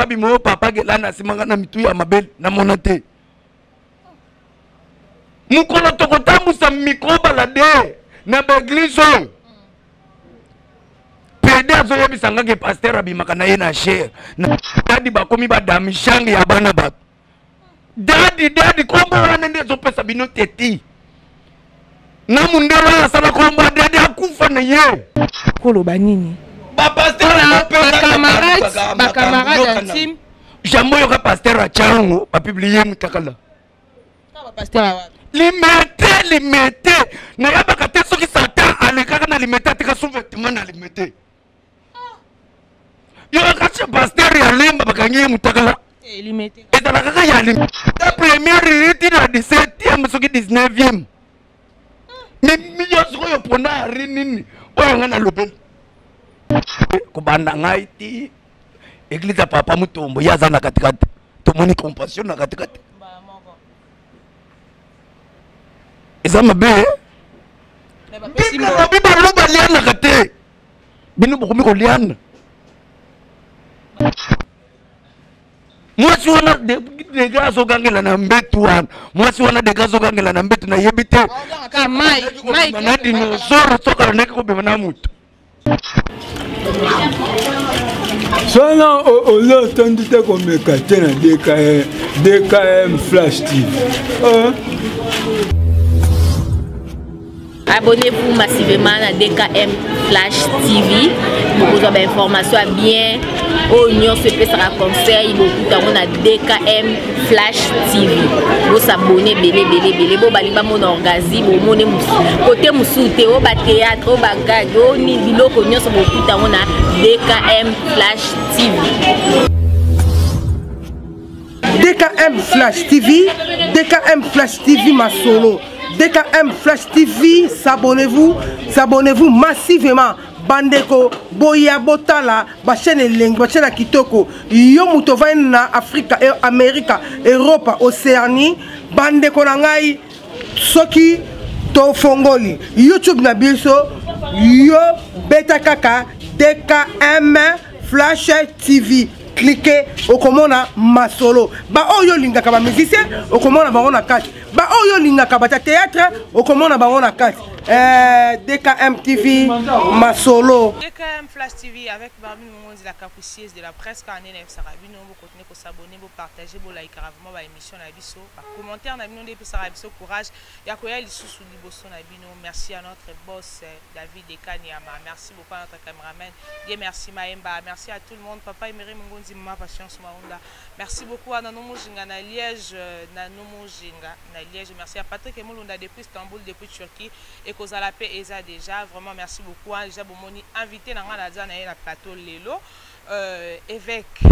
babima oyo papa gelana asimanga na mitu ya mabele namona te. Mokolo tokotambusa micro balade na baeglise oyo, pede azoyebisa nga ke pasteur abimaka na ye na chere na dadi, bakomi badamishange ya bana bato. Dadi, dadi, kombo wana nde ezopesa bino teti na mundele oyo asala kombo ya dadi akufa na ye. Koloba nini? Bacamarade intime. Jambo yoka pasteur achango bapublie mutakala. Limete, limete, nayebaka te soki satan alekaka na limete, atika sous-vêtement na limete. Yoka kasi pasteur ya lemba bakangi ye mutakala. Ezalaka kaka ya limete première ti na 17e soki 19e. Yo sikoyo mpona ari nini oyo ngai nalobeli kobanda ngai ti église ya papa Mutombo, ye aza na katikati, tomoni compassion na katikati eza mabe. Bible elobi balo balianaka te, bino bokomi koliana. Mwasi wana dega azogangela na mbetu wana, mwasi wana dega azogangela na mbetu, nayebi te na dinosaure sokala ndenge kobima na motu. Sona oza otondi te komeka te na DKM, DKM Flash TV. Abonnez-vous massivement à DKM Flash TV. Bokozwa ba information ya bien oyo nyonso epesaka conseil, bokuta yango na DKM Flash TV. Bosabone ebele ebele ebele, bo balingi bamona orgazi, bomone kote mosusu te, oyo bathéâtre, oyo bagage, oyo nini, biloko nyonso bokuta yango na DKM Flash TV. DKM Flash TV, DKM Flash TV Masolo, DKM Flash TV, s'abonnez-vous, s'abonnez-vous massivement. Bandeko, boya botala, ba chaîne elengi, ba chaîne ya kitoko. Yo moto ovandi na Afrika, Amerika, Europa, Océanie, bandeko na ngai, soki tofongoli YouTube na biso, yo beta kaka DKM Flash TV. Cliquez, okomona masolo. Ba oyo olingaka ba musicien, okomona bango na kati. Ba oyo olingaka ba théâtre, okomona bango na kati. DKM TV masolo. DKM Flash TV avec Barbie Mongonzi, la capricieuse de la presse, car nene sarabino, vous continuez ko s'abonner, vous partager, vous liker vraiment ba émission na biso, ba commentaire na bino nde pesaka biso courage ya koya lisusu liboso na bino. Merci à notre boss David Ekanyama, merci beaucoup à notre cameraman Dieu merci Maemba, merci à tout le monde, papa Emery Mungunzi, maman Patience Maunda, merci beaucoup à Nano Mujinga na Liège, Nano Mujinga na Liège, merci à Patrick Emulunda depuis Istanbul, depuis Turquie, et Kozala pe eza déjà, vraiment merci beaucoup, hein, déjà bomoni invité na nga na za na ye na plateau lelo, évêque,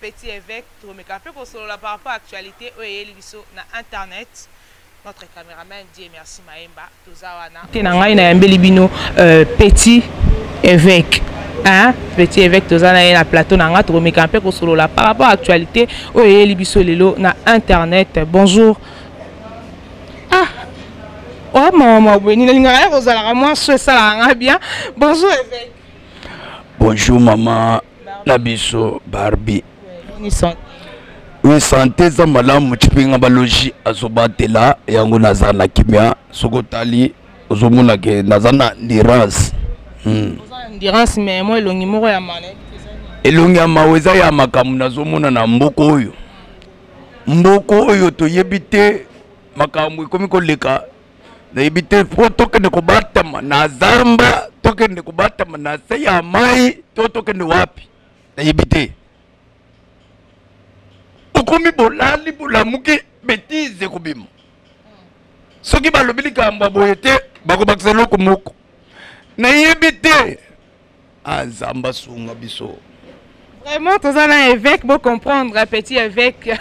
petit évêque, tomeka pe kosolola par rapport à actualité oyo eyeli biso na internet. Notre cameraman Dieu merci Maemba, toza wana. Te na ngai na yambeli bino petit évêque. Hein? Petit évêque toza na ye na plateau na nga, tokomeka mpe kosolola par rapport à actualité oyo eyeli biso lelo na internet. Bonjour. Ah. Oh mama bweni nalingaka ye kozalaka mwa so esalaka nga bien. Bonjour évêque. Bonjour maman na biso Barbie. Boni santé? Oui, santé eza malamu, Tshipinga balogi azobatela yango, naza na kimia. Soki otali ozomona ke naza na endurance. Oza na endurance, mais moi elongi moko ya mawa nayebi te eza nini. Elongi ya mawa eza ya makambo nazomona na mboka oyo. Mboka oyo toyebi te makambo ekomi koleka, nayebi te po tokende kobatama na zamba, tokende kobatama na se ya mai, to tokende wapi, nayebi te. Okomi bolali bolamuki betise ekobima. Soki balobi likambo ya boye te, bakobakisa eloko moko, nayebi te. Nzambe asunga biso. Vraiment toza na évêque, bo comprendre petit évêque.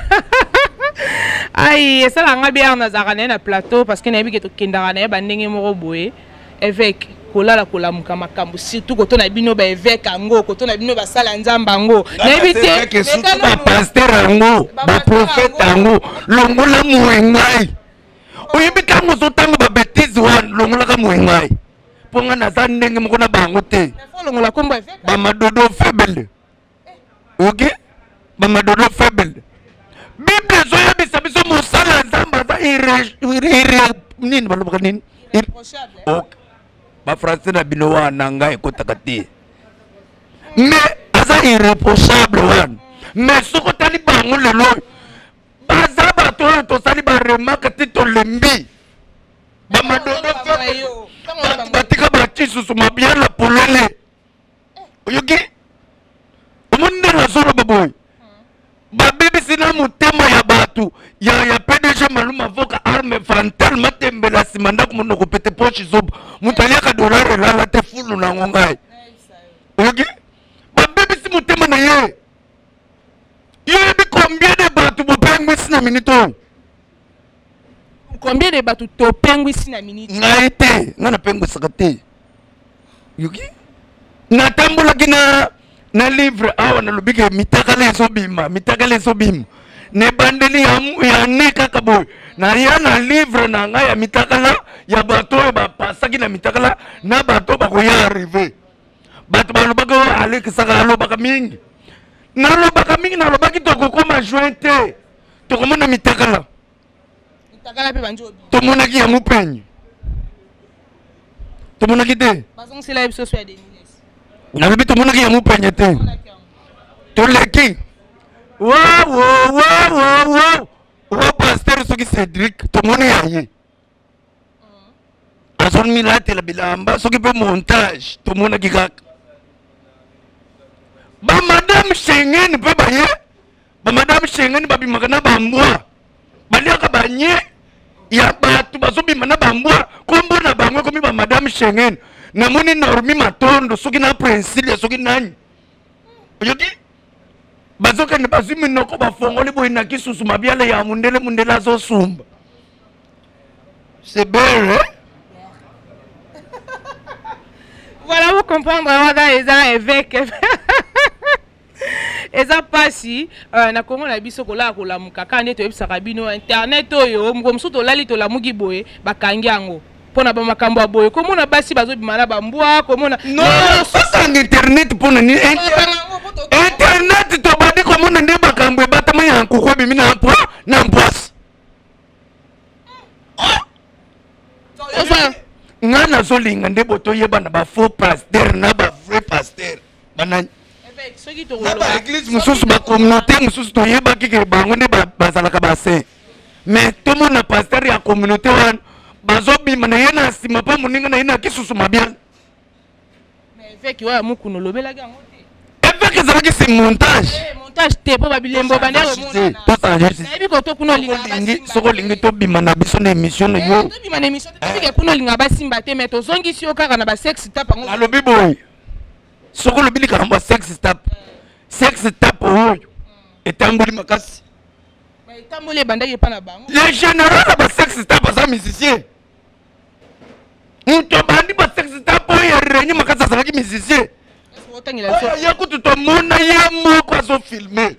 Ai, esalaka nga bien nazalaka na ye na plateau parce que nayebi ke tokendaka na ye bandenge moko boye. Évêque, kolala kolamuka makambo, surtout koto na bino ba évêque yango, koto na bino basala nzambe yango. Nayebi te, Évêque, surtout ba pasteur yango, ba prophète yango, longola moye ngai. Oyebi ntango ozotanga ba bêtise wana, longolaka moye ngai. Mpo nga naza ndenge moko na bango te. Mais faut longola kombo évêque. Ba madodo faible. Ok? Bamadodo faible. Bible ezoyebisa biso mosala ya Nzambe aza nini balobaka nini? Ok. Ba français na bino wana ngai ekotaka te. Mais aza irréprochable wana. Mais soki otali bango lelo oyo baza bato oyo tosali baremarke te, tolembi bamadodo batika bakisusu mabiala polele. Oyoki, omoni nde nazoloba boye, babebisi na motema ya bato ya PDG Maluma Voka arme fantal matembela nsima ndako monoko pete poche zoba moto aliaka dollar elala te fulu nango ngai. Oyoki, babebisi motema na ye. Yoyebi combien de bato bopengwisi na minute oyo? Combien de bato topengwisi na minute? Ngai te, ngai napengwisaka te. Yoki, natambolaki na livre awa, nalobi ke mitakala ezobima, mitakala ezobima na ebandeli ya ne kaka boye. Naya na livre na ngai ya mitakala ya bato oyo bapasaki na mitakala na bato bakoya arrive. Bato balobaki oyo alekisaka, alobaka mingi, nalobaka mingi, nalobaki tokokoma juin te, tokomona mitakala. Mitakala mpe bandi obima. Tomonaki ya mopenye, tomonaki te. Bazongisela ye biso so ya Denines. Nalobi tomonaki ya mopenye te, toleki wawowawowo wa pasteur soki Cédrik, tomoni ya ye azomilatela bilamba soki mpe montage, tomonaki kaka bamadame Schengen mpe baye. Bamadame Schengen babimaka na bambwa, baliaka banye ya bato, bazobima na bambwa, kombo na bango ekomi bamadame Schengen. Namoni Normi Matondo soki na Princilia soki nani, oyoki, bazokende bazwi minoko bafongoli boye na kisusu mabiala ya mundele, mundele azosumba. C'est belle, hein? Voilà, vous comprendre wana eza évêque, eza mpasi na Kongo na biso kolala kolamuka kaka nde toyebisaka bino internet oyo. Moko mosusu tolali tolamuki boye, bakangi yango mpona bamakambo ya boye, komona basi bazobima na bambwa, komona. Non, bakanga internet mpona nini? Internet tobandi komona nde makambo ebatama ya nkuku ebimi na mpwa na mpwasi. Nga nazolinga nde bo toyeba na bafaux pasteur na bavrai pasteur banani na baeglise mosusu, bacommunauté mosusu. Toyebaki ke bango nde bazalaka basaint, mais tomona pasteur ya communauté wana bazobima na ye na nsima mpa moninga na ye na kisusu mabiala. Évêque oyo mokuna olobelaki yango te. Évêque ezalaki si montage. Montage te, mpo babilembo bandenayebi koto kuna. Soki olingi tobima na biso na émission na yo. Tobima na émission te, tobike kuna olinga basimba te, mais tozongisi yo kaka na basex tape yango. Nalobi boye, soki olobi likambo ya sex tape, sex tape oyo etamboli makasi. Etamboli ebandaki epa na bango. Le général ya basex tape aza musicien. Moto abandi basex tape oyo erenye makasi azalaki musicien. Ye kutu tomona ye moko azofilme,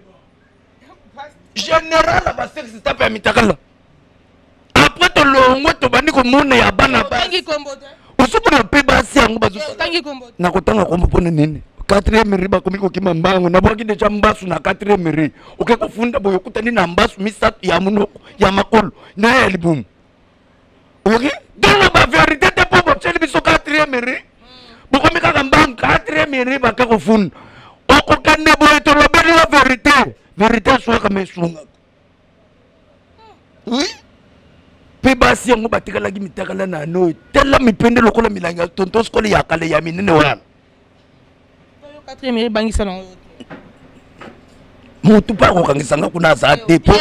général ya basex tape ya mitakala. Après tolongwe, tobandi komona ya bana basi, ozomona mpe basi yango na kotanga kombo mpona nini? Quatrième rue bakomi kokima mbango, nabwaki deja mbasu na quatrième rue. Oke kofunda boye, okutani na mbasu misato ya monoko, ya makolo na ya libumu. Oyoki, toloba vérité te mpo botieli biso quatrième rue, bokomi kaka mbangu. Quatrième rue bake kofunda, okokende boye, tolobeli yo vérité. Vérité eswaka ma esungaka, oui. Mpe basi yango batikalaki mitakala na ano oyo tala mipende lokola milangi ya tonton skole ya kala ya minene wana. Motu mpe akokangisanga kuna aza te po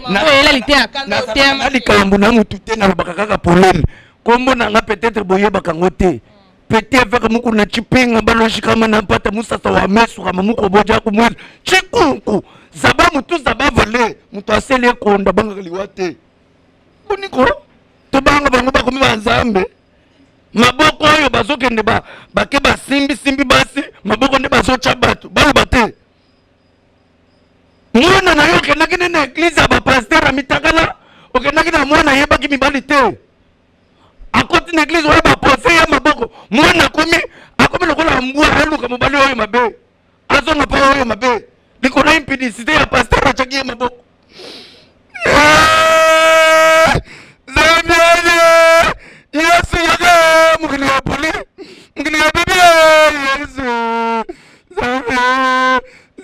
na likambo na motu te. Nalobaka kaka polele, kombo na nga peut-être boyebaka yango te. Pete aveka mukuna chipinga baloshikama na mpata musasa wa mesu kama mukoboja kumwili chikunku zaba mutu zaba vale mutu aseli ekonda bangaka liwa te. Boniko tobanga bango bakomi banzambe? Maboko oyo bazokende bake basimbisimbi basi, maboko nde bazotya bato baloba te. Mwana na yo okendaki nde na eglize ya bapasteur ya mitakala, okendaki na mwana ayebaki mibali te, akoti na eglize oyo bapose ya maboko, mwana akomi lokola mbwa, aluka mobali oyo mabe, azonga mpa oyo mabe. Likolo ya impudicité ya pasteur atiaki ye maboko. Zambiane Yesu yaka mokili ya poli mokili ya bebe Yesu Zambe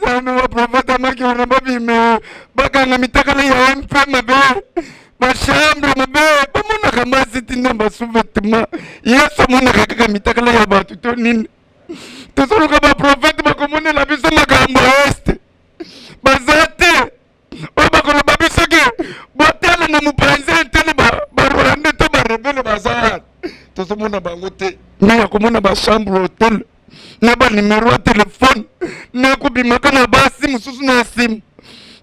Zambe baprofeta maki wana babime bakanga mitakala ya mpe mabe bachambre mabe bamonaka mwasi ntina basous-vêtement Yesu amonaka kaka mitakala ya bato to nini tozoluka baprofete bakomonela biso makambo ya este baza te oyo bakoloba biso ke botala na mopanzi etele barwande to barebele baza wana tozomona bango te me ya komona bachambre hotel na banimero ya telefone na kobimaka na basi mosusu na nsima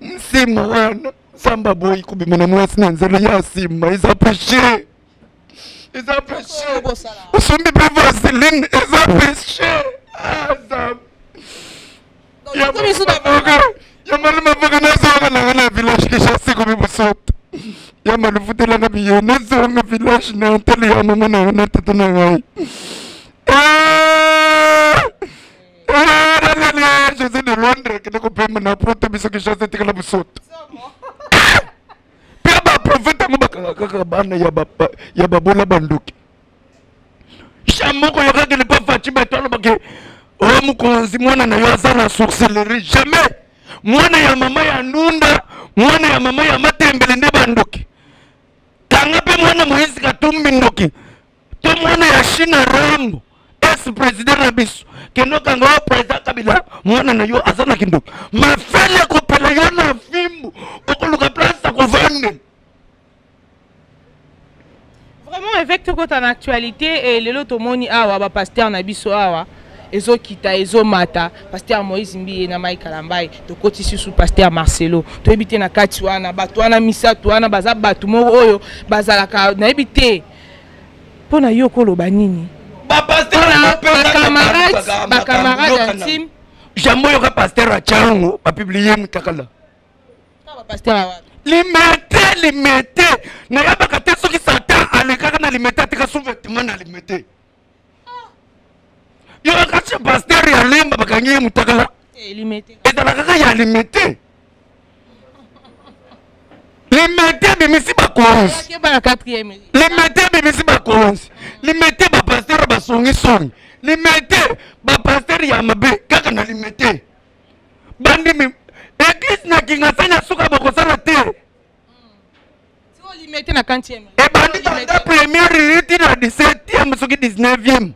nsima wana nzambe aboyi kobima na mwasi na nzela ya nsima eza peche eza peche osombi mpe vaseline eza peche ah, ya mali mavoka nazonga nanga na village kishasi komi bosoto ya mali futelanga biye nazonga village na ntele ya mama na na tata na ngai José de Londres kende kopema na poto biso Kinshasa etikala bosoto mpe baprofete yango bakanga kaka bana ya babola bandoki jamais okoyokaki lipa faci bato alobaki oyo mokonzi mwana na yo aza na sorcellerie jamais mwana ya mama ya ndunda mwana ya mama ya matembele nde bandoki kanga mpe mwana moïse katumbi ndoki to mwana ya china rambo ex président na biso kende okanga oyo président kabila mwana na yo aza na kindoki mafele ekopela yo na fimbu okoluka place ya kovandela Vraiment évêque tokota na actualité et lelo tomoni awa ba pasteur na biso awa ezokita ezomata pasteur Moïse Mbiye na Mike Kalambayi tokoti susu pasteur Marcelo toyebi te na kati wana bato wana misato wana baza bato moko oyo bazalaka nayebi te mpo na yo koloba nini bacamarade intime jambo yoka pasteur achango bapublie mutakala limete limete nayebaka te soki satan alekaka na limete atika sous-vêtement na limete yo kati pasteur ya lemba bakangi ye mutakala eh, ezala kaka ya limete limete ebimisi bakonzi limete ebimisi bakonzi limete bapasteur basongisongi limete bapasteur ya mabe kaka na limete bandimi eglise na kingasani ya suka bokosala te ebandi banda première rue ti na 17e soki 19e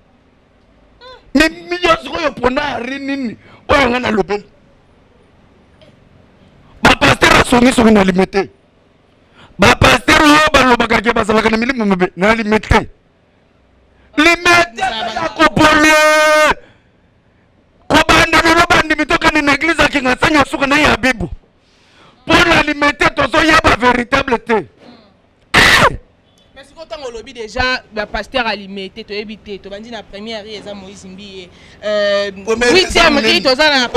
yo sikoyo mpona ari nini oyo ngai nalobeli bapaster asongisongi na limete bapaster oyo balobaka ke bazalaka na milimo mabe na limete limete ya kopole kobanda lelo bandimi tokende na eglise ya kingasani ya suka na ya bibu mpo na limete tozoyeba véritable te mais sikoyo ntango olobi déjà bapasteur ya limete toyebi te tobandi na première ri eza moïse mbiye euh, huitième ri toza na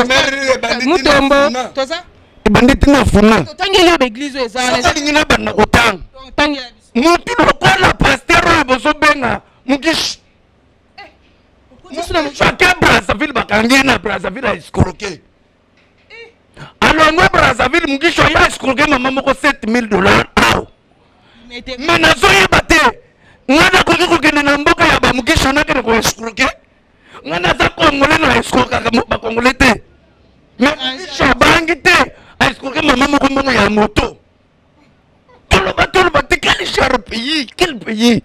mutombo toza ebandi ti na funa totangeli yo baeglise oyo eza alingi nabanda kotanga motu lokola pasteur oyo bozobenga mukishi ake brazzaville bakangi ye na brazzaville aescroke alongwe brazzaville mokisho ye aescroke mama moko 7000 dollar awa me nazoyeba te ngai nakoki kokende na mboka ya bamokisho nakende koescroke ngai naza congolais na escrokaka bacongolais te me mokisho abangi te aescroke mama moko mbongo ya moto toloba toloba te quel genre pays quel pays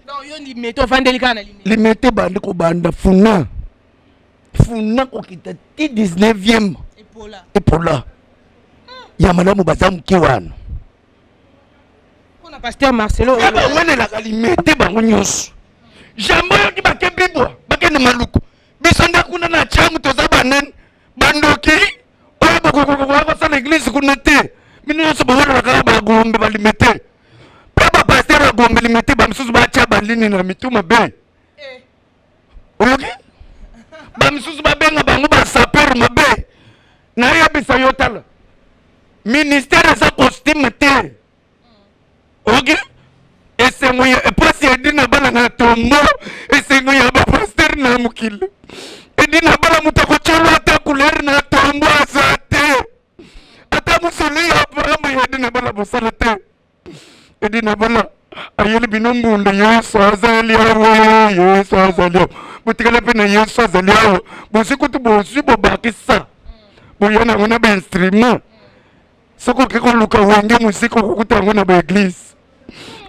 limete bandi kobanda funa funa kokita ti 19e epola ya malamu baza moke wana bawenelaka limete bango nyonso jambo oyoki bake bibwa bakende maluku biso nde kuna na changu toza banani bandoki oyo bokokokokoya kosala eglise kuna te bino nyonso bomonaka kaka bagombe balimete mpe bapaster ya gombe limete bamisusu batya balini na mitu mabe eh. oyoki bamisusu babenga bango basapeur mabe nayebisa yo tala ministère eza costume te oyoki esengo ya mpasi edi na bana na tombo esengo ya bapaster na mokili edi na bana moto akotyolo ata couleur na tombo aza te Mosolo ya Abraham yadi na bana bosala te. Edi na bana ayeli bino mbunda Yesu azali awa, Yesu azali awa. Botikala mpe na Yesu azali awa. Bozwi kutu bozwi bobakisa. Boya na yango na ba instrument. Soki oke koluka wenge mosika okokuta yango na ba eglise.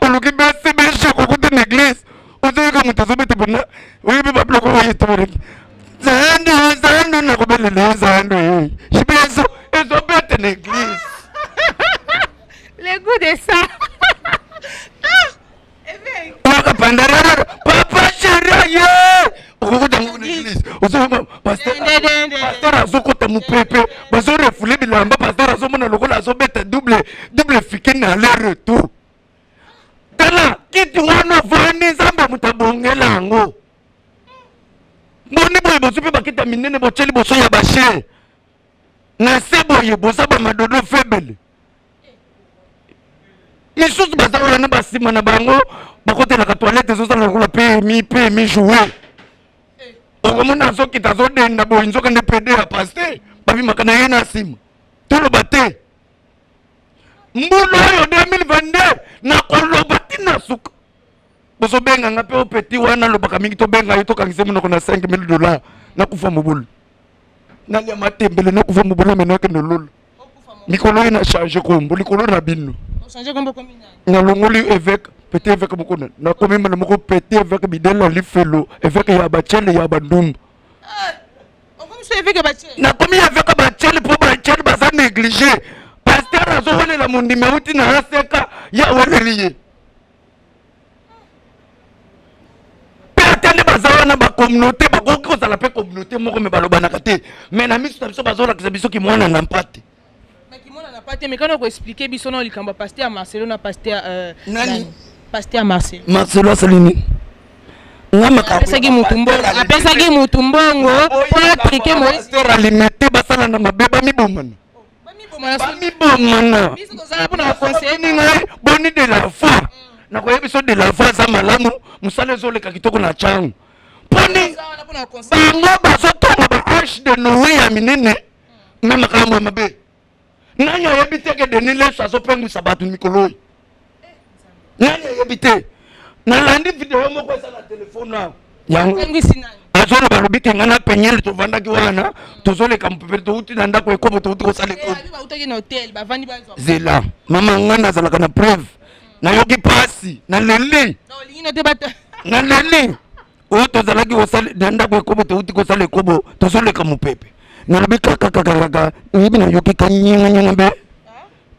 Oluki BCBG okokuta na eglise. Ozoyoka moto azobeta mpona oyebi babiloko oyo etobolaki. Zando, zando nakobelela zando. Shibezo ezobeta na eglise. Le goût de ça. Paka pandarara papa chéri ye okokuta ngo na église ozomona pasteur azokota mopepe bazorefule bilamba pasteur azomona lokola azobeta double double fike na aller retour tala kiti wana ovandi nzambe moto abongela yango boni boye bozwi mpe bakiti ya minene botye liboso ya bashere na se boye boza bamadodo febele misusu baza wana basima na bango bakotelaka toilette ezosala lokola pmi pmi joue okomona azokita azodenda boye nzoka nde pede ya paster babimaka na ye na nsima toloba te mbula oyo 2022 nakoloba ntina suka bozobenga nga mpe opeti wana alobaka mingi tobenga ye tokangise monoko na 5000 dollar nakufa mobulu nalia matembele nakufa mobulu amene akende lola mikolo oyo na change kombo likolo na bino nalongoli évêque petit évêque moko nakomi mbala moko petit évêque bidela lifelo évêque ya bachele ya bandumba nakomi évêque bachele mpo bachele baza néglige paster azowelela mondimi auti na aseka ye aweleli ye mpe ata nde baza wana bacommunauté bakoki kozala mpe communauté moko me balobanaka te me na miso na biso bazolakisa biso kimwana na mpate kimwana na mpate me kana koexplike biso na likambo ya paster marcelo na paster euh, nani paster marcelo marcelo asali nini apesaki mutu mbongo apesaki mutu mbongo mpo atrike moïse alimete basala na mabe bamibomana bamibomana ngai boni de la foi nakoyebi so de la foi aza malamu mosala ezoleka kitoko na cango mponi bango bazotonga ba arche de noe ya minene na makambo ya mabe nani ayebi te ke denis leso azopengwisa bato mikolo oyo nani ayebi te nalandi video moko eza na telefone awa yango azoloba alobi te ngai na penyele tovandaki wana tozoleka mopepe touti na ndako ekobo touti kosala ekobo zela mama ngai nazalaka na preuve nayoki mpasi naleli naleli oyo tozalaki kosala na ndako ekobo touti kosala ekobo tozoleka mopepe nalobi kakakakaka oyebi nayoki kanyenganyanga be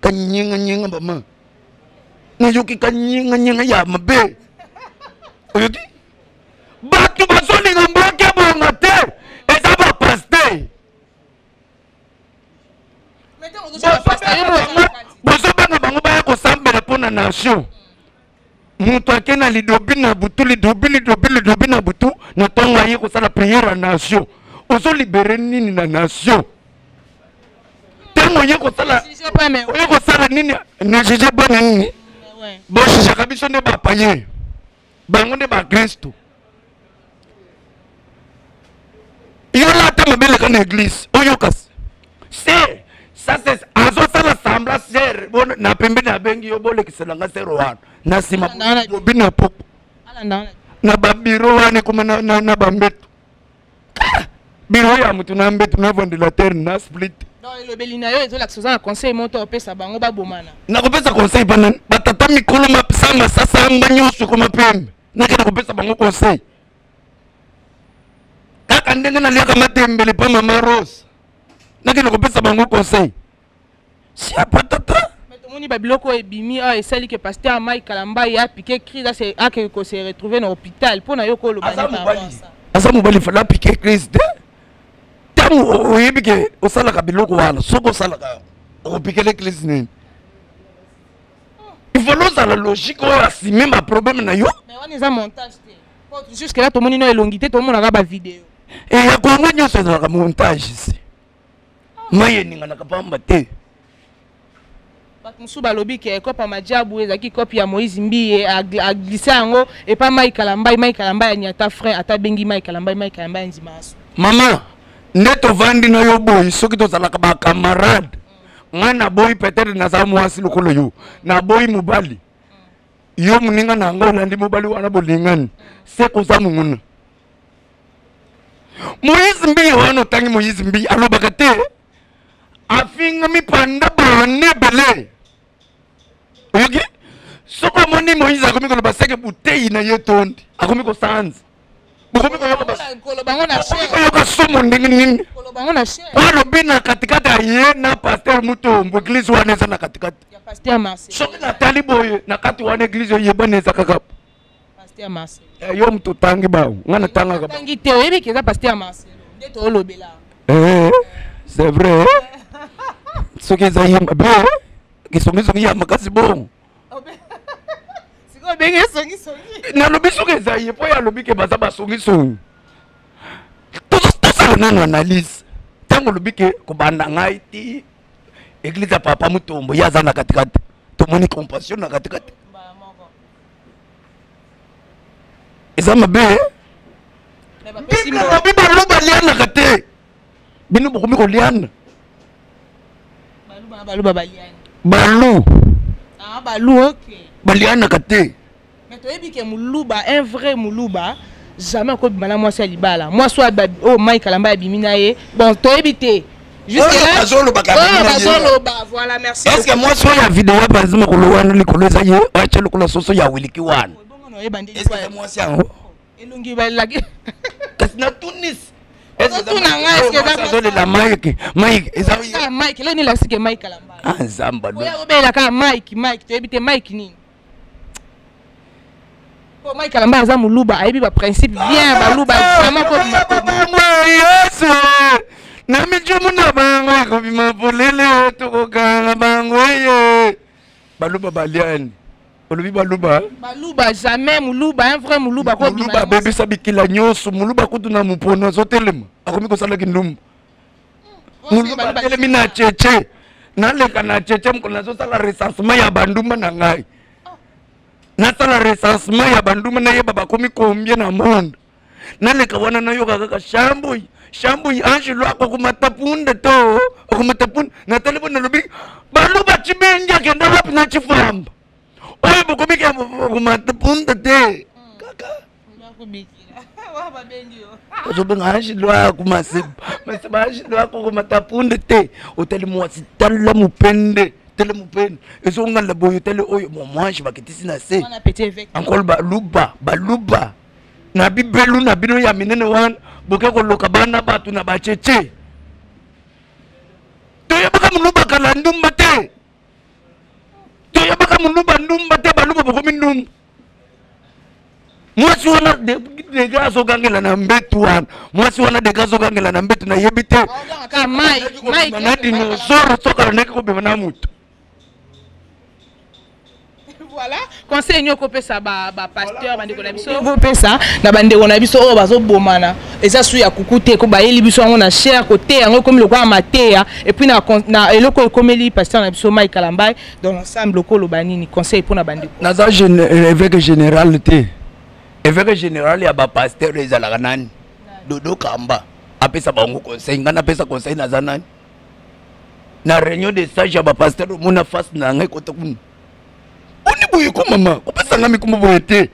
kanyenganyanga mama nayoki kanyenganyanga ya mabe oyoki bato bazolinga mboka ebonga te eza bapaster bozobenga bango baya kosambela mpo na nation moto ake na lidobi na butu lidobi lidobi lidobi na butu na ntongo aye kosala priere ya nation ozolibere nini na nation ntango oye kosala oye kosala nini na juge bana nini bojugaka biso nde bapaye bango nde bakristo yo lata mabeleka na eglise oyoka se ça c'est azosala sembla sere na pembeni abengi yo bolekisela nga sere wana na nsima bobi na poko na babiro wana ekoma na bambeto biro ya moto na mbeto na ventilateur na split elobeli na yo ezolakisa oza na conseil moko opesa bango babomana nakopesa conseil banani batata mikolo mapsa masasamba nyonso ekoma pembe nakenda kopesa bango conseil kaka ndenge naliaka matembele mpa mama rose nakende kopesa bango conseil siapatata tomoni babiloko oyo ebimi awa esali ke pasteur mike kalambayi apike crise akeke kose retrouve na hôpital mpo na yo koloba aza mobali fala apike crise te ntango oyebi ke osalaka biloko wana soki osalaka okopikela crise nini il faut ozala logique oyo asime ba problème na yo mais wana eza montage te jusque là tomoni no elongi te tomonaka ba video e ya kongo nyonso ezalaka montage se mai eninganaka pamba te bato mosusu balobi ke kope ya majabu ezalaki kope ya moïse mbiye aglisse yango epa mai kalambai mai kalambai anyata frein ata abengi mai kalambai mai kalambai andima aso mama nde tovandi na yo boye soki tozalaka bacamarade Ngai naboyi, peut-être naza mwasi lokola yo, naboyi mobali. Yo moninga na ngai olandi mobali wana, bolingani, se koza monguna. Moïse Mbiye wana otangi, Moïse Mbiye alobaka te, afingami panda bana ebele. Oyoki, soki omoni Moïse akomi koloba, seke butei na ye tondi, akomi kosanza. Bokomi koyoka somo ndenge nini? Alobi na katikati aye na pasteur Mutombo, église wana eza na katikati. Soki natali boye na kati wana, église oyebani eza kaka yo moto otangi bao, nga natangaka. Te, oyebi ke eza pasteur Marcelo nde toolobela. C'est vrai, soki eza ye mabe, kisongisongi ya makasi bongo. Sikoyo obenge songisongi? Nalobi soki eza ye, mpo ye alobi ke baza basongisongi. Tosala nano analyse. Ntango olobi ke kobanda ngai ti église ya papa Mutombo, ye aza na katikati, tomoni compassion na katikati, eza mabe. Bible alobi balo balianaka te, bino bokomi koliana. Baluba baliani? Balu. Ah, balu, ok. Balianaka te. Mais toyebi ke moluba, un vrai moluba, jamais akobima na mwasi ya libala, mwasi oyo Mike Kalamba abimi na ye. Bon, toyebi te. Bazoloba, voilà, merci. Est-ce mwasi oyo ya video, par exemple, makolo wana likolo eza ye, atya lokola soso ya wiliki wana, est-ce mwasi yango? Elongi balaki. Kasi na Tunis. Ozotuna ngai, est-ce azolela Mike, Mike eza Mike lelo nini? Lasike Mike Kalamba. Ah, Nzamba. Oyo obelaka Mike, Mike, toyebi te Mike nini. Po Mike Kalamba aza moluba, ayebi baprincipe bien. Baluba vraiment ko Yesu na mijumu na bango ekobima polele, tokokanga bango. Ye baluba baliani, olobi baluba. Baluba jamais, moluba, un vrai moluba. Moluba abebisa bikila nyonso. Moluba kutu na mopono azotelema, akomi kosalaki ndumba. Moluba atelemi na cheche, naleka na cheche mokolo nazosala recensement ya bandumba na ngai, nasala recensement ya bandumba, nayeba bakomi combien na monde. Naleka wana, nayoka kaka shambui shambui, angelo akokomata punda to okomata punda. Natali bo, nalobi baluba cibengi akenda wapi na cifamba oyo bokomiki okomata punda te kaka ozobenga angelo ako maseba maseba, angelo akokomata punda te. Otali mwasi, tala mopende, tala mopende ezongala boye, otali oyo momwange bakitisi na se encore. Baluba, baluba na bibelu na bino ya minene wana, boke koloka bana bato na bacece. Toyebaka moluba kala ndumba te, toyebaka moluba ndumba te. Baluba bokomi ndumba. Mwasi wana dega azogangela na mbetu wana, mwasi wana dega azogangela na mbetu, nayebi te na dinosaure sokala ndenge kobima na motu. Voilà, conseil nini okopesa bapasteur, bandeko na biso, okopesa na bandeko na biso oyo bazobomana? Eza su ya kuku te, ko bayeli biso yango na chair, koteya yango ekomi lokola mateya. Et puis na eloko ekomeli pasteur na biso Mike Kalambai, dans l'ensemble okoloba nini, conseil mpona bandeko? Naza évêque général te. Évêque général ya bapasteur ezalaka nani? Dodo Kamba apesa bango conseil. Ngai napesa conseil, naza nani? Na réunion de sage ya bapasteur, omona face na ngai kota kuna, oni boye ko mama kopesanga mikumba boye te.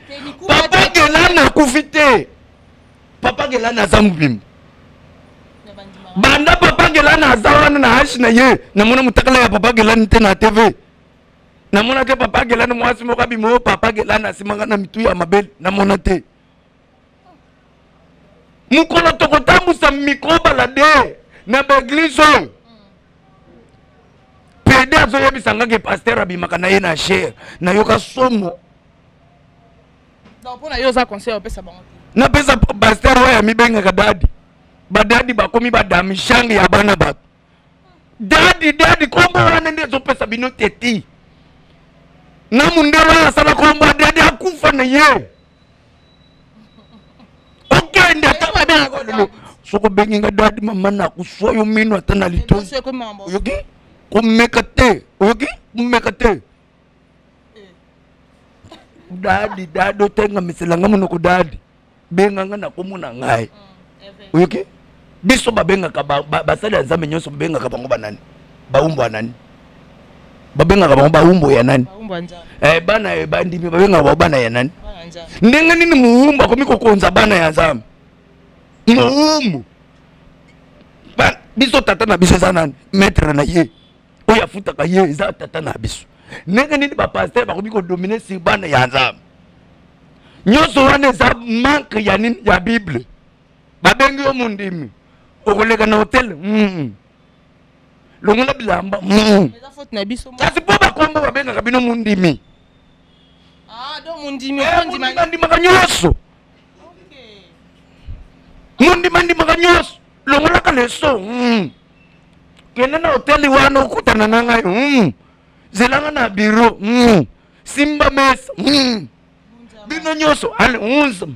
Papa Gelani akufi te, papa Gelani aza mobimba. Banda papa Gelani aza wana na hashi na ye, namona motakala ya papa Gelani te na TV. Namona te papa Gelani mwasi moko abima oyo papa Gelani asimanga na mitu ya mabele, namona te. Mokolo tokotambusa micro balade na baeglise oyo, pede azoyebisa nga ke pasteur abimaka na ye na chere, nayoka somo. Mpona yo, oza conseil opesa bango te? Napesa pasteur oyo amibengaka daddy. Badaddy bakomi badamishange ya bana bato. Daddy, daddy, kombo wana nde ezopesa bino teti na mundele oyo asala kombo ya daddy, akufa na ye. Okende ata soki obengi nga daddy, mama nakuswa yo mino ata na litoi. Oyoki? Komeka te, oyoki? Komeka te. Daddy, daddy, otengamiselanga monoko daddy, benganga na kombo na ngai, oyoki? Biso babengaka basali ya Nzambe nyonso, babengaka bango banani? Baumbu ya nani? Babengaka bango bawumbu ya nani? Eh, bana eh, bandimi babengaka bango bana ya nani? Ndenge nini muwumbu akomi kokonza bana ya Nzambe? Muwumbu biso tata na biso eza nani? Maître na ye oyo afutaka ye eza tata na biso. Ndenge nini bapasteur bakomi kodomine sur bana ya Nzambe? Nyonso wana eza manque ya nini? Ya Bible. Babengi yo mondimi, okoleka na hotel longola bilamba kasi mpo bakombo babengaka bino mondimi. Ah, eh, andimaka nyonso, mondimi andimaka nyonso, longolaka leso kende na hoteli wana okutana na ngai, zelanga na biro, simba mesa, bino nyonso ale unza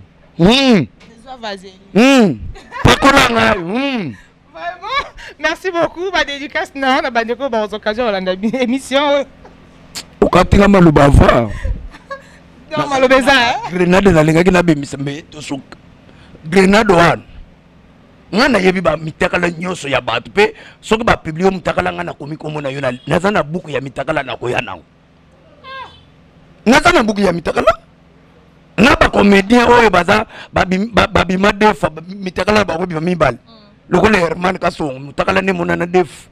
pakola ngai. Vraiment, merci beaucoup. Ba dédicace na na bandeko ba occasion olanda émission. Okatinga maloba avoir. Non, maloba eza. Grenade nalingaki nabimisa me tosuka. Grenade wana. Nga nayebi ba mitakala nyonso ya bato mpe soki bapublie yo mutakala nga nakomi komona yo, naza na buku ya mitakala nakoya nango. Naza na buku ya mitakala na bacomédien oyo baza babima defa mitakala bango bima mibale lokola Herman Kasongo, mutakala nde monana defu.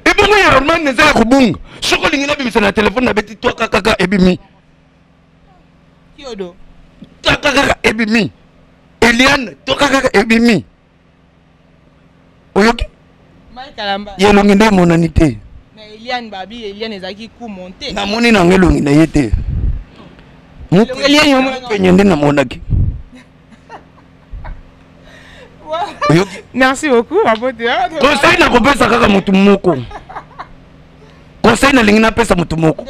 Ebongo ya Herman eza ya kobunga. Soki olingi nabimisa na telefone, nabeti twaka kaka ebimi, twaka kaka ebimi, Eliane twaka kaka ebimi. Oyoki ye elongi nde emonani te. Namoni nanga elongi na ye te, penye nde namonaki. Merci beaucoup. Conseil nakopesa kaka motu moko, conseil nalingi napesa motu moko,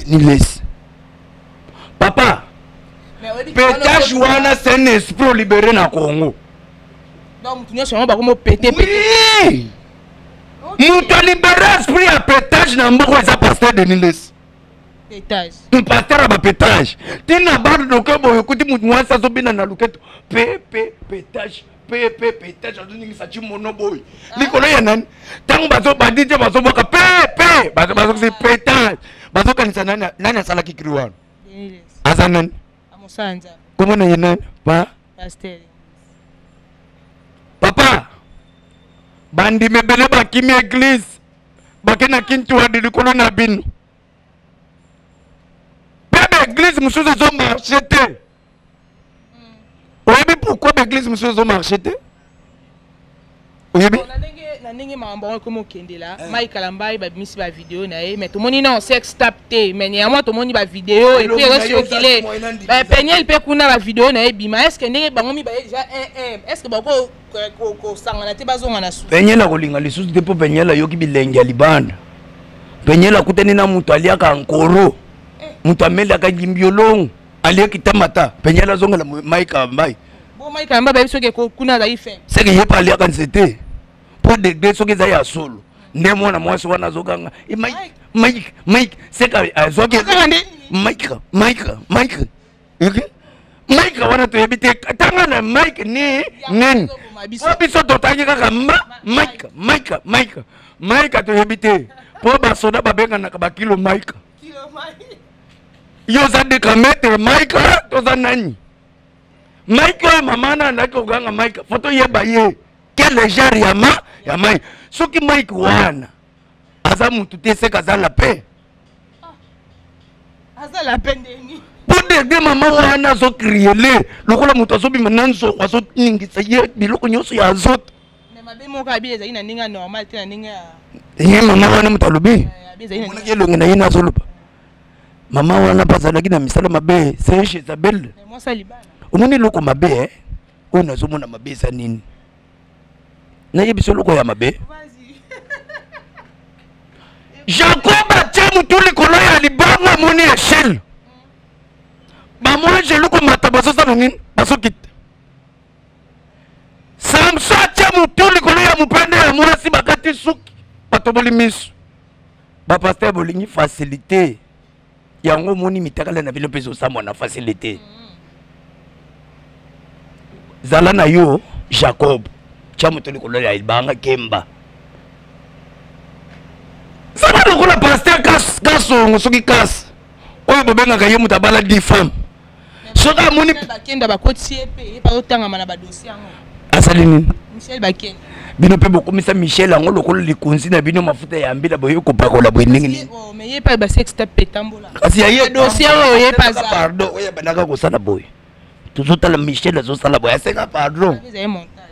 Nilesi papa, pétage wana c'est un esprit libéré na Congo. Donc mutu nyonso yango bakomo pete. Oui, moto alibéré esprit ya pétage na mboka eza pasteur Denis Lesi. Pétage. Pasteur ya bapétage ntina badoke boye, okuti motu mwasi azobina na luketo pe pe pétage pe pe pétage, azoningisa cimono boye likolo ya nani. Ntango bazobandi te, bazobwaka pe pe, bazokisi pétage, bazokanisa nani? Nani asalaki cri wana? Aza nani? Kombo na ye nani? Pa papa. Bandimi ebele bakimi église, bake na Kintuadi likolo na bino mpe baeglise mosusu ezomarche te. Oyebi pourquoi baeglise mosusu ezomarche te? Oyebi? Na ndenge makambo yango ekomi okendela, Mike Kalambai babimisi bavideo na ye, mais tomoni non sextape te, mais néanmoins tomoni bavideo et puis ezocircule. Peniel mpe kuna bavideo na ye ebima. Est ce que ndenge bango mibale déjà 1 est ce que bako kosangana te, bazonga na su? Peniel akolinga lisusu te mpo Peniel ayoki bilenge ya libanda. Peniel akutani na moto aliaka nkoro, moto amelaka limbiolongo, aliaki tamata. Peniel azongela Mike Kalambai? Bo Mike Kalambai bayebi soki kuna azali faible. Seke ye mpe aliaka nzete mpo degre soki eza ya solo nde mwana mwasi wana azokanga Mike, Mike, Mike, seke azwaki Mike, Mike, Mike. Mike wana toyebi te tanga na Mike ni nini. Po biso totangi kaka ma Mike, Mike, Mike, Mike, toyebi te mpo basoda babenganaka bakilo Mike. Yo oza décamètre Mike, toza nani Mike oyo mama na andaki koganga Mike? Fo toyeba ye quel genre ya ma ya Mike. Soki Mike wana aza mutu te, seke aza la paix. Aza la paix ndeni? Mpo dede mama wana azokriele lokola moto azobima na nzoko, azoningisa ye biloko nyonso ya azote. Mais mabe moko abi ezali na ndenge ya normal te, na ndenge ya ye mama wana moto alobi omonaki elongi na ye na azoloba. Mama wana mpe azalaki na misala mabe, c'est Jezabel. Omoni eloko mabe oyo nazomona mabe eza nini? Nayebi so eloko ya mabe. Jacob atie motu likolo ya libanga, amoni echelle, bamwangelu komata, bazosala nini? Bazokita. Samson atie motu likolo ya mopende ya mwasi, bakati suki, batoboli miso. Bapasteur bolingi facilité yango, omoni mitakala na bino mpe ezosamwa na facilité. Zala na yo Jacob. Tya moto likolo ya libanga kemba. Sala lokola pasteur Kasongo soki kas oyo bobengaka ye moto abala 10 femmes. Soki amoni Bakenda bakotisi ye mpe ye bazotangama na badossier yango. Asali nini? Michel Bakenda. Bino mpe bokomisa Michel yango lokola likonzi na bino mafuta ya mbila boye kopakola boye ndenge nini? Oh, mais ye mpe ba sex tape etambola. Kasi ya ye dossier oyo ye mpe aza. Pardon, oyo abandaka kosala boye. Tozotala Michel azosala boye asenga pardon.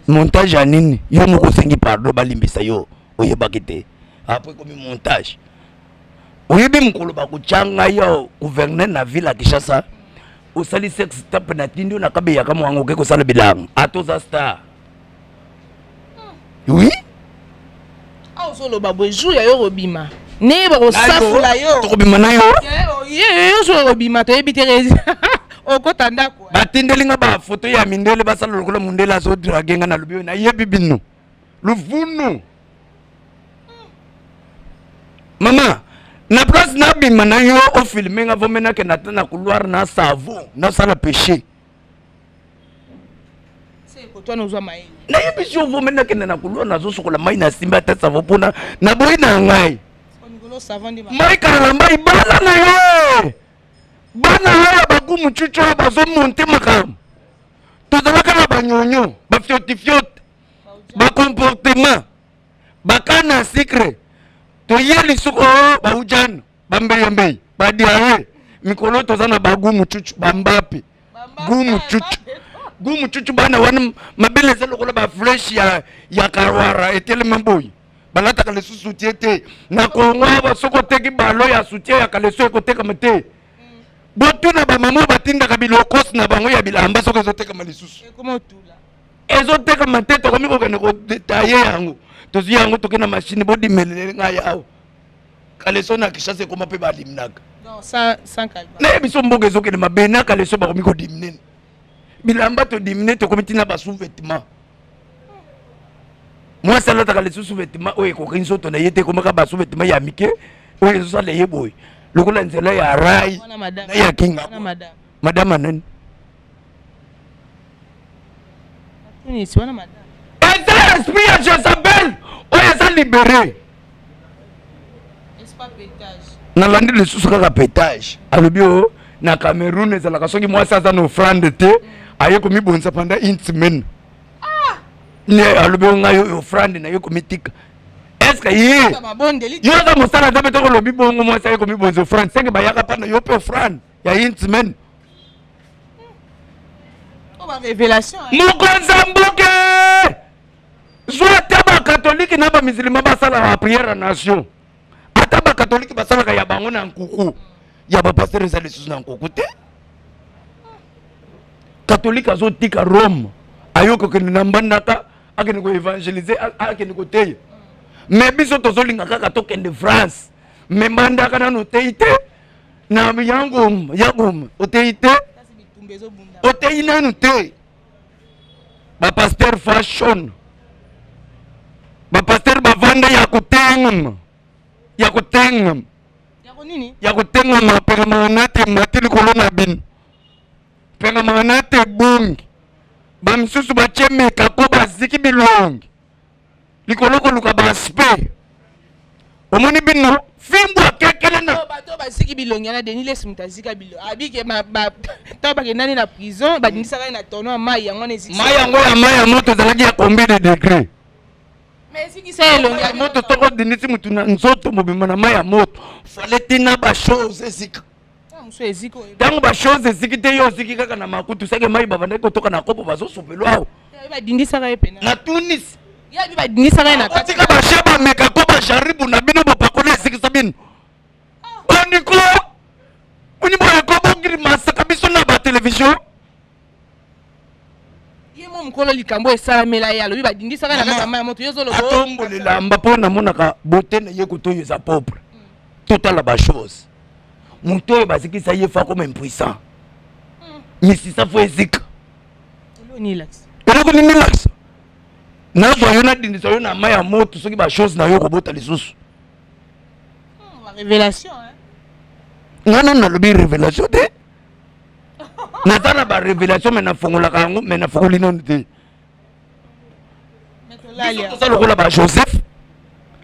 Montage ya nini? Yo moko osengi pardon balimbisa yo oyebaki te. Après komi montage. Oyebi mokolo bakotya ngai yo gouverneur na ville ya Kinshasa osali sex tape na tindi oyo na kabeyaka mwango oke kosala bilanga ata oza star. Oui. Awa ozoloba boye jour ya yo kobima ndenge bakosafula yo tokobima na yo yo jour okobima toyebi te okota ndako batindeli nga bafoto ya mindele basala lokola mondele azodrage nga nalobi oyo nayebi bino luvunu mama na place nabima na yo ofilme nga vome nakenda ata na couloir na savon nasala péché nayebisi yo vome nakenda na couloir nazosokola mai nasimbi ata savon mpona naboyi na ngai mai kalala mai bana na yo bana yo ya bagumu cucu oyo bazomonte makambo tozalaka na banyonyo bafiotifiote bacomportement bakana sikre toye lisuku o baujana bambeyambei badiare mikolo toza na bagumu cucu bambape gumu cucu gumu cucu bana wana mabele eza lokola bafleshe ya, ya karwara etelema boye balataka lisusu soutien te na kongo awa soki oteki balo ya soutien ya kaleso ekotekama te botuna bamama batindaka bilokos na bango ya bilamba soki ezotekama lisusu ezotekama te tokomi kokende kodetaye yango tozwi yango toke na mashine bodimelele ngai awa kaleso na kinshasa ekoma mpe baliminaka naye biso mboka ezokende mabe na kaleso bakomi kodimine bilamba todimine tokomi ntina basous-vêtement mwasi alataka lisusu vêtement oyo ekoki nzoto na ye te ekomaka basous-vêtement ya mike oyo ezosala ye boye lokola nzela ya rai na ya kinga madame anani eza esprit ya jezabel oyo eza libere nalandi lisusu kaka petage alobi o na cameroun ezalaka soki mwasi aza na ofrande te aye komibonisa pendant une semaine ah! ne alobi o ngai oyo ofrande naye komitika estce ye yo aza mosala nzambe toko olobi bongo mwasi aye komibonisa ofrande seke bayaka mpa na yo mpe ofrande ya une semaine mokonzi ya mboka zwa ata bakatolike na bamisilima basalaka priere ya nation ata bakatolike basalaka ya bango na nkuku ya bapastere eza lisusu na nkuku te katolike azotika rome ayoki kokende na mbandaka akende koevangelize akende koteya me biso tozolinga kaka tokende france me mbandaka nano oteyi te na yangoma yangoma oteyi te oteyi nanu te bapasteur fashion bapasteur bavanda ya kotengama ya kotengama ya kotengama pengamaka na te mati likolo na bino pengamaka na te bongi bamisusu batie mekako baziki bilongi likolo koluka baaspect omoni bino fimbu akekele na bato baziki bilongi wana denis lesi moto azika bilongi abike ntango bakendani na prison badindisaka ye na tono ya mai yango wana ezikisa mai yango ya mai ya moto ezalaki ya combien de degré mais ezikisa ye elongi ya moto toko dindisi motu na nzoto mobimba na mai ya moto fale tina bachose ezika ntango bachose eziki te yo oziki kaka na makutu seke mai babandaki kotoka na kopo bazosopelo awa badindisaka ye pena na tunis yabi badindisaka ye na kati tika bashe bameka ko bajaribu na bino bopakoli esikisa bino bandiko boni boye ko bogrimasaka biso na batelevizio ye mo mokolo likambo esalamela ye alobi badindisaka na kati ya mai ya moto yo ozoloba atombola elamba mpo namonaka bote na ye koto oyo eza propre totala bachose moto oyo bazikisa ye fa comme impuissant misisa fo ezika eloko nini elakisa nazwa yo nadindisa yo na mai ya moto soki bachose na yo okobota lisusu nga nanu nalobi révélation te naza na barévélation me nafongolaka yango me nafongoli nanu te Biso toza lokola ba Joseph.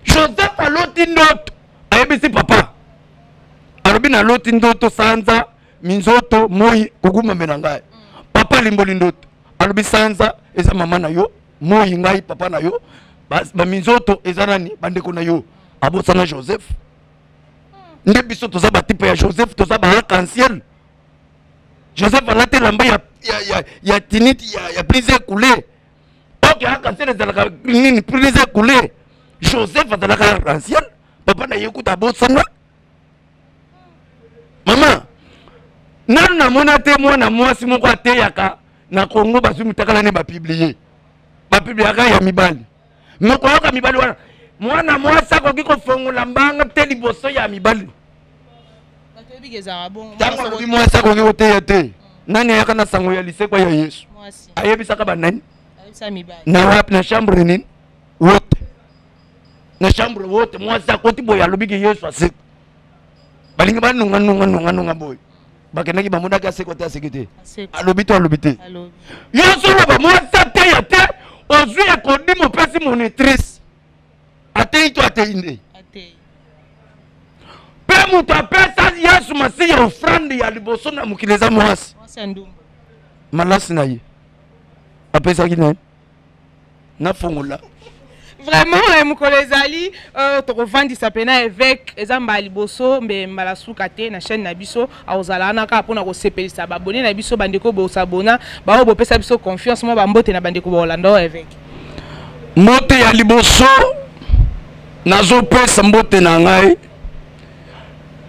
Joseph aloti ndoto, ayebisi papa, alobi naloti ndoto, sanza, minzoto, moi kogumamela ngai. Papa alimboli ndoto, alobi sanza eza mama na yo, moi ngai papa na yo, baminzoto eza nani, bandeko na yo. Abosana Joseph. Nde biso toza batipe ya Joseph, toza ba arc-en-ciel. Joseph alati elamba ya tiniti ya plusieurs couleur. Ok, arc-en-ciel ezalaka nini? Plusieurs couleur. Joseph azalaka arc-en-ciel, papa na ye kuta abosana. Mama, nanu namona te mwana mwasi moko ateyaka na Congo bazwi mutakala ne bapublie. Bapubliaka ya mibali. Mais koyoka mibali wana, mwana mwasi akoki kofongola mbanga te liboso ya mibali. Ntango alobi mwasi akoki koteya te, nani ayaka na sango ya lisekwa ya Yesu? Ayebisaka banani? Na wapi? Na chambre nini? Wote. Na chambre wote, mwasi akoti boye alobi ke Yesu asekwa. Balingi banunga nunga nunga nunga boye. Bakendaki bamonaki asekwa te, aseki te. Alobi to alobi te. Yo ozoloba mwasi ateya te, ozwi ekodi mopesi monitrice. Ateyi to ateyi nde? Mpe moto apesa Yesu Masiya offrande ya liboso na mokili eza mwasi. Malasi na ye apesaki nani? Nafongola. Vraiment, mokolo ezali, tokovandisa pena évêque, eza mbala liboso mbe mbala suka te na chaîne na biso, akozala wana kaka mpona kosepelisa babone na biso, bandeko bosabona, baoyo bopesa biso confiance, mwa bambote na bandeko baolanda oyo évêque. Mbote ya liboso nazopesa mbote na ngai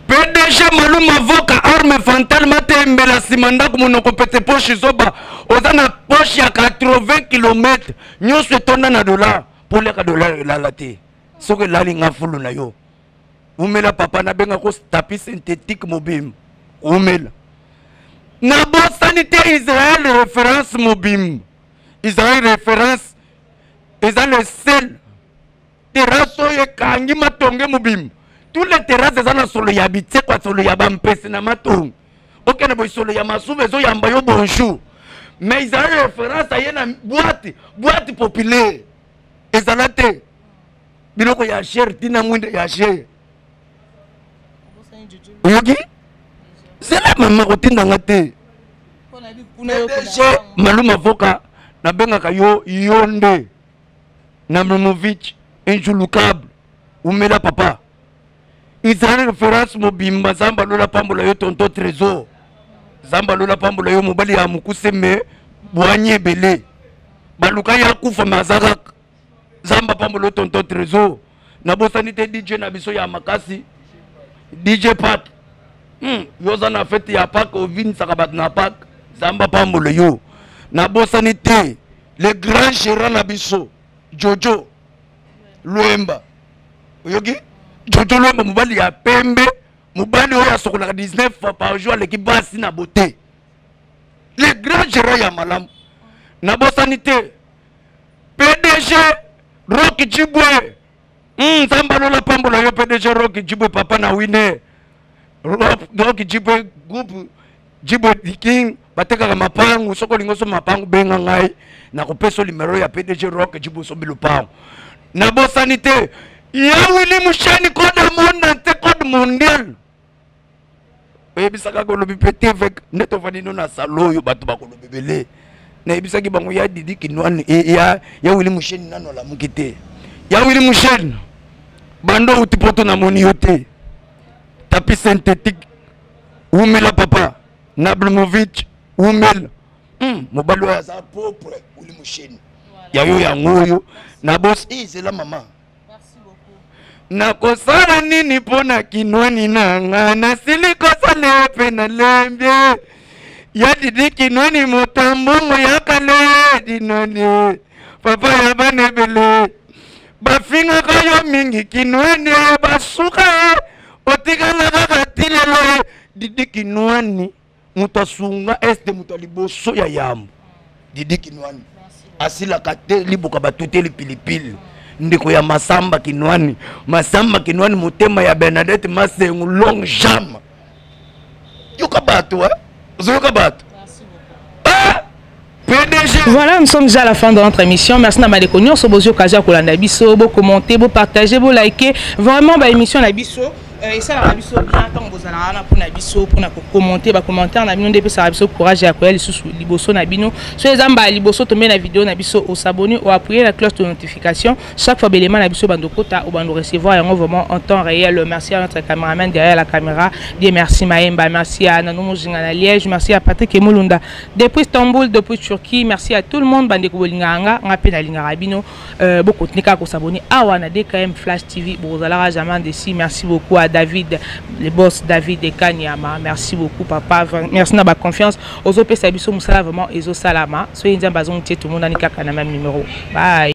PDG Maluma Voka arme fantale matembela nsima ndako monoko pete poche zoba oza na poche ya 80 km nyonso etonda na dollar mpo oliaka dollar elala te soki elali nga fulu na yo umela papa nabenga ko tapis synthétique mobimba umela nabosani te Israël référence mobimba Israël référence eza le seul terrasse oyo ekangi matonge mobimba. Tous les terrasses eza na solo ya bitsekwa, solo ya bampese na matonge. Okende boye solo ya masuba ezoyamba yo bonjour. Mais Israël référence aye na boîte, boîte populaire. Ezala te. Biloko ya cher tina mwinda ya cher. Oyoki? Zela mama kotinda nga te. PDG Maluma Voka nabengaka yo yo nde. Namovic injulukable umela papa. Israël référence mobimba Nzambe alola pambola yo tonton Trésor. Nzambe alola pambola yo mobali ya mokuse me bwanye ebele. Baluka ya kufa me aza kaka. Nzambe apambola yo tonton Trésor. Nabosani te DJ na biso ya makasi DJ Pat. Yo oza na fete ya Pâques, ovinisaka bato na Pâques. Nzambe apambola yo. Nabosani te le grand gérant na biso Jojo Luemba. Oyoki? Jojo Luemba mobali ya pembe, mobali oyo asokolaka 19 fois par jour aleki basi na beauté. Le grand gérant ya malamu. Nabosani te PDG Rock Djibwe. Nzambe alola pambola yo PDG Rock Djibwe papa na Wine. Rock Djibwe groupe Djibwe the King batekaka mapangu, soki olingi osomba mapangu benga ngai nakopesa numero ya PDG Rock Djibwe osombi lopango. Nabosani te ya Willy Musheni code monde entier, code mondial. Oyebisaka kolobi pe te avec nde tovandi no na salo oyo bato bakoloba ebele. Nayebisaki bango ya Didi Kinwani, ya Willy Musheni nano alamuki te. Ya Willy Musheni bando outi poto namoni yo te. Tapis synthétique umela papa Nablomovic umela. Mobali oyo aza propre Willy Musheni. Ya yo yango oyo na boss zela mama. Nakosala nini mpo na kinwani na nga nasili kosala pe na lembi ya Didi Kinwani motambongo ya kale dinoni papa ya bana ebele bafingaka yo mingi Kinwani basuka otikala kaka ti lelo Didi Kinwani moto asunga este moto ya liboso ya yambo Didi Kinwani asilaka te liboka batuteli pilipili ndeko ya Masamba Kinwani Masamba Kinwani motema ya Bernadette Masengu long jambe yoka bato ozoyoka bato. PDG. Voilà, nous sommes déjà à la fin de notre émission. Merci na bandeko nyonso bozwi occasion ya kolanda biso, bo commenter, bo partager, bo liker. Vraiment ba émission na biso esalaka biso bien ntango bozalaka wana mpona biso, mpona kocommenter. Bacommentaire na bino nde epesaka biso courage ya koya lisusu liboso na bino. So eza mbala liboso tombe na video na biso, os'abonner, oappuyer la cloche de notification. Chaque fois belema na biso bando kota, obando recevoir yango vraiment en temps réel. Merci à notre cameraman derrière la caméra, Dieu merci Maemba. Merci à Nanou Mujinga na Liège. Merci à Patrick Emulunda depuis Istanbul, depuis Turquie. Merci à tout le monde. Bandeko bolingaka nga, nga mpe nalingaka bino. Bokontinue kaka kos'abonner awa na DKM Flash TV, bozalaka jamais déçus. Merci beaucoup à David le boss, David Ekanyama. Merci beaucoup, papa. Merci na baconfiance ozopesa biso. Mosala vraiment ezosalama. Soki Nzambe azongi tie, tomonani kaka na même numéro. Bye.